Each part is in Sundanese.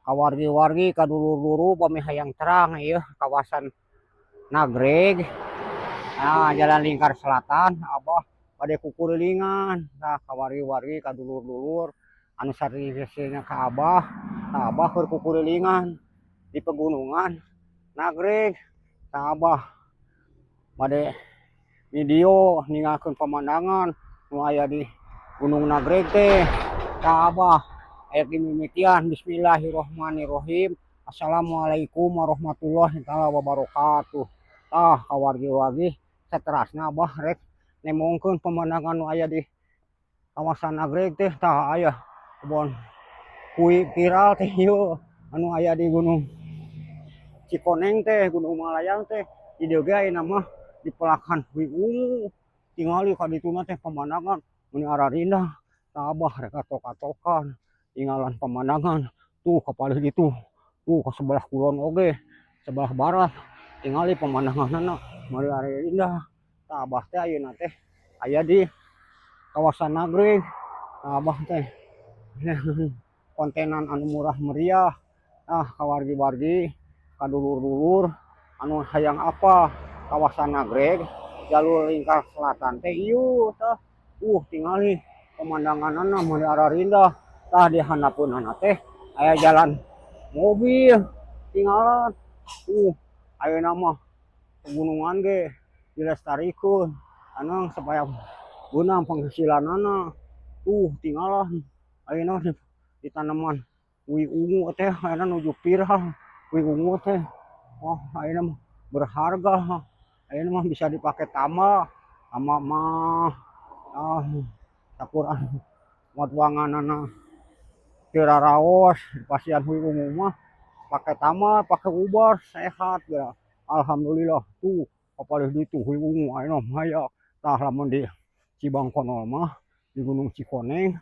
Ka wargi-wargi, ka dulur-dulur, pami hayang terang ieu kawasan Nagreg. Nah, Jalan Lingkar Selatan, Abah bade kukurilingan. Nah, ka wargi-wargi, ka dulur-dulur anu sarisina ka Abah, tah Abah keur kukurilingan di pegunungan Nagreg. Tah, Abah bade video ningalkeun pemandangan nu aya di Gunung Nagreg teh. Tah, Abah aya dimimitian, bismillahirrahmanirrahim. Assalamualaikum warahmatullahi taala wabarakatuh. Tah, ka wargi-wargi, saterasna Abah rek nembongkeun pemandangan nu aya di kawasan Nagreg teh. Tah, aya kebon hui viral teh ieu anu aya di Gunung Cikoneng teh, Gunung Manglayang teh. Di dieu ge ayeuna mah dipelakan hui ungu. Tingali ka dituna teh, pemandangan meuni ararindah. Tah, Abah rek atok-atokan tinggalan pemandangan tuh ka palih ditu tuh, ka sebelah kulon oge, sebelah barat. Tingali pemandanganna meuni ararindah. Tah, Abah teh ayeuna teh aya di kawasan Nagreg. Tah, Abah teh kontenan anu murah meriah. Tah, ka wargi-wargi, ka dulur-dulur anu hayang apa kawasan Nagreg, Jalur Lingkar Selatan teh ieu. Tah, tingali pemandanganna meuni ararindah. Tah, di handapeunana teh aya jalan mobil, tinggalan. Ayeuna mah pegunungan ge dilestarikeun anu supaya beunang penghasilanana. Tinggalan ayeuna di tanaman hui ungu teh, ayeuna nuju viral hui ungu teh. Wah, ayeuna mah berharga, ayeuna mah bisa dipake tambah tambah mah. Ah, sakur anu tuanganana teu raraos, pasian hui ungu mah pake tambah, pake ubar, sehat geura, alhamdulillah. Tuh, kapalih ditu hui ungu ayeuna mah. Tah, lamun di Cibangkonol mah, di Gunung Cikoneng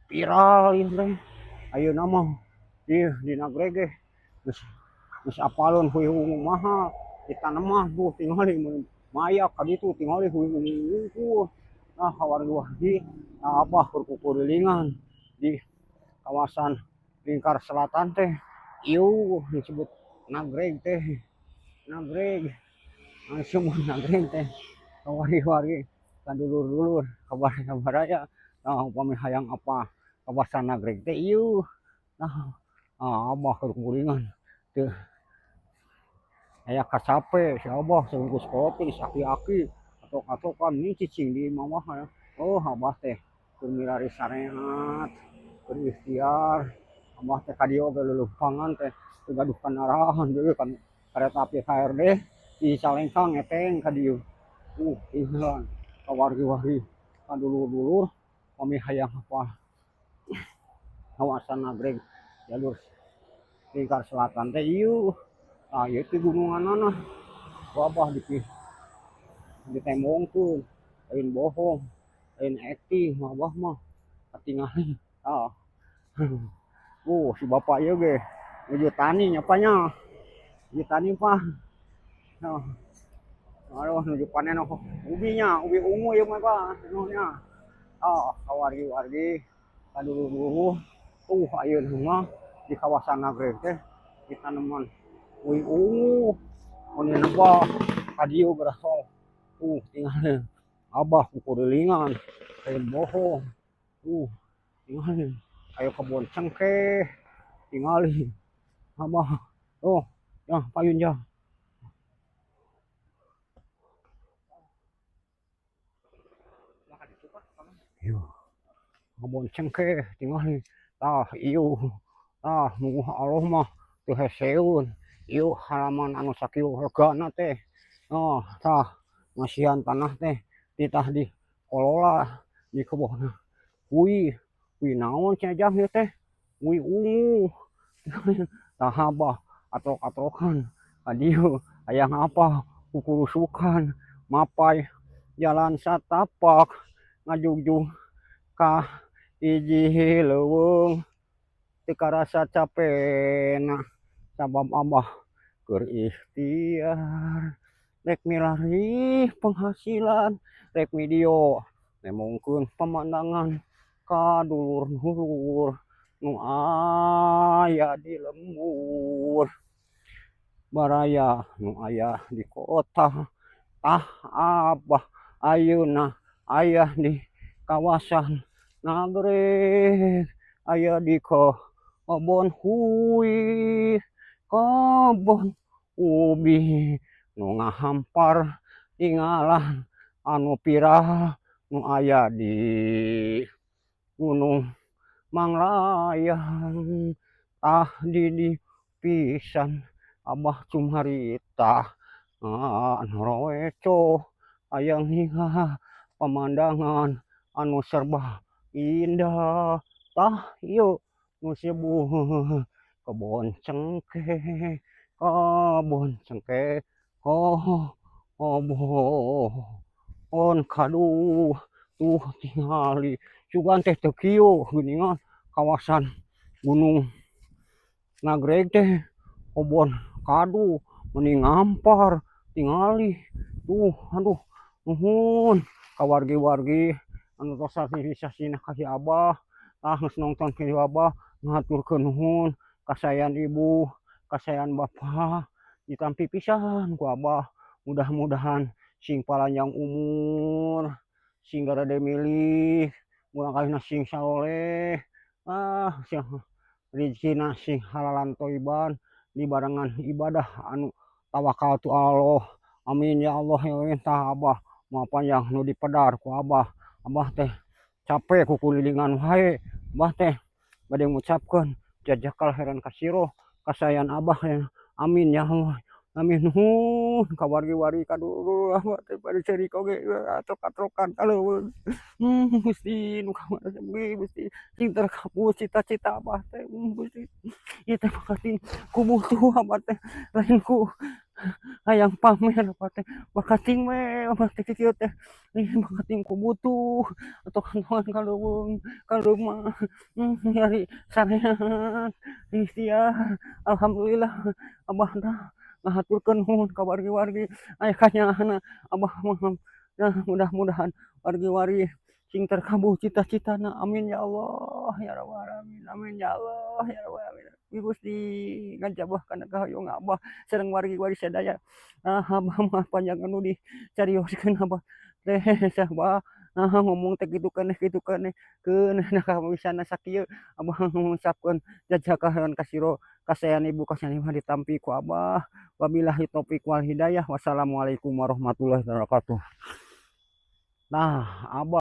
viral ieu teh. Ayeuna mah di Nagreg ge geus geus apaleun hui ungu mahal ditaneman. Tuh, tingali mun maya ka ditu, tingali hui ungu wungkul. Nah, ka wargi-wargi, nah, Abah keur kukurilingan di kawasan Lingkar Selatan teh, ieu disebut Nagreg teh, Nagreg langsung Nagreg teh. Ka wargi-wargi, ka dulur-dulur, ka baraya, nah, upami hayang apa kawasan Nagreg teh ieu. Nah, Abah keur kukurilingan teu aya kacape si Abah, sabungkus kopi aki-aki atok-atokan nih cicing di imah mah. Oh, Abah teh keur milari sareat, keur ikhtiar. Abah teh ka dieu oge leuleumpangan teh teu gaduh kendaraan deui kan, kereta api KRD di Cicalengka ngeteng ka dieu. Tinggalan ka wargi-wargi, ka dulur-dulur, pami hayang apa kawasan Nagreg, Jalur Lingkar Selatan teh ieu. Tah, ieu teh gununganana ku Abah ditembongkeun. Lain bohong, lain akting Abah mah, katingali. Tah, si bapak ieu ge nuju tani nya, Pa, nya, nuju tani, Pa. Nah, aduh, nuju panen ubinya, ubi ungu ieu mah, Pa, nya. Ah, ka wargi-wargi, ka dulur-dulur, tuh ayeuna mah di kawasan Nagreg teh di tanaman hui ungu mun nebah ka dieu geura. Tingali Abah kukurilingan, lain bohong. Tingali aya kebon cengkeh, tingali Abah. Oh ya, payun ya. Ieu kebon cengkeh, tingali. Tah, ieu. Tah, nunggu Allah mah teu heseun. Ieu halaman anu sakieu regana teh. Oh, tah, masihan tanah teh titah dikelola di kebon hui. Hui naon cenah jang ieu teh? Hui ungu. Tah, Abah atrok-atrokan ka dieu hayang apa kukurusukan mapay jalan satapak ngajugjug ka hiji leuweung, teu karasa capena sabab Abah keur ikhtiar rek milari penghasilan, rek video nembongkeun pemandangan ka dulur-dulur. Nu aya di lembur, baraya nu aya di kota. Tah, Abah ayeuna aya di kawasan Nagreg, aya di kebon hui, kebon ubi nu ngahampar tinggalan anu viral nu aya di Gunung Manglayang. Tah, di dieu pisan Abah cumarita naroeco hayang ningal pemandangan anu serba indah. Tah, ieu nu disebut kebon cengkeh, kebon cengkeh, oh, kebon kadu. Tuh, tingali sugan teh teu kieu geuningan kawasan Gunung Nagreg teh, kebon kadu meni ngampar tingali tuh. Aduh, nuhun ka wargi-wargi anu tos sasih-sasihna ka si Abah. Tah, geus nongton video Abah, ngahaturkeun nuhun. Kasayan ibu, kasayan bapa ditampi pisan ku Abah, mudah-mudahan sing paranjang umur, sing garede milik, murangkalihna sing saloleh, ah, sing rizkina sing halalan toyiban, dibarengan ibadah anu tawakaltu Allah. Amin ya Allah ya Allah. Tah, Abah moal panjang nu dipedar ku Abah. Abah teh capek kukulilingan wae. Abah teh bade ngucapkeun jazakallah khairan katsiro kasayan Abah ya. Amin ya Allah, amin. Nuhun ka wargi-wargi, ka dulur. Abah teh bade ceurik oge atrok-atrokan ka leuweung. Gusti nu kamana, Gusti, sing terkabul cita-cita Abah teh. Gusti, ieu teh bakating ku butuh Abah teh, lain ku hayang pamer. Abah teh bakating we, Abah teh kieu teh bakating ku butuh atok-atokan ka leuweung ka lemah, nyari sarehat ikhtiar. Alhamdulillah, Abah tah ngahaturkeun nuhun ka wargi-wargi aya kanyaahna Abah mah. Nah, mudah-mudahan wargi-wargi sing terkabul cita-citana. Amin ya Allah ya Rabbal alamin. Amin ya Allah ya Rabbal alamin. Gusti, ngajabah kana kahoyong Abah sareng wargi-wargi sadaya. Ah, Abah mah panjang anu dicarioskeun. Abah teh Abah, ah, ngomong teh kitu keneh, kitu keneh, keun nah kabisana sakieu. Abah ngucapkeun jazakallah khairan katsiro kasayan ibu, kasayan ibu ditampi ku Abah. Wabillahi taufik wal hidayah. Wassalamualaikum warahmatullahi wabarakatuh. Nah, Abah.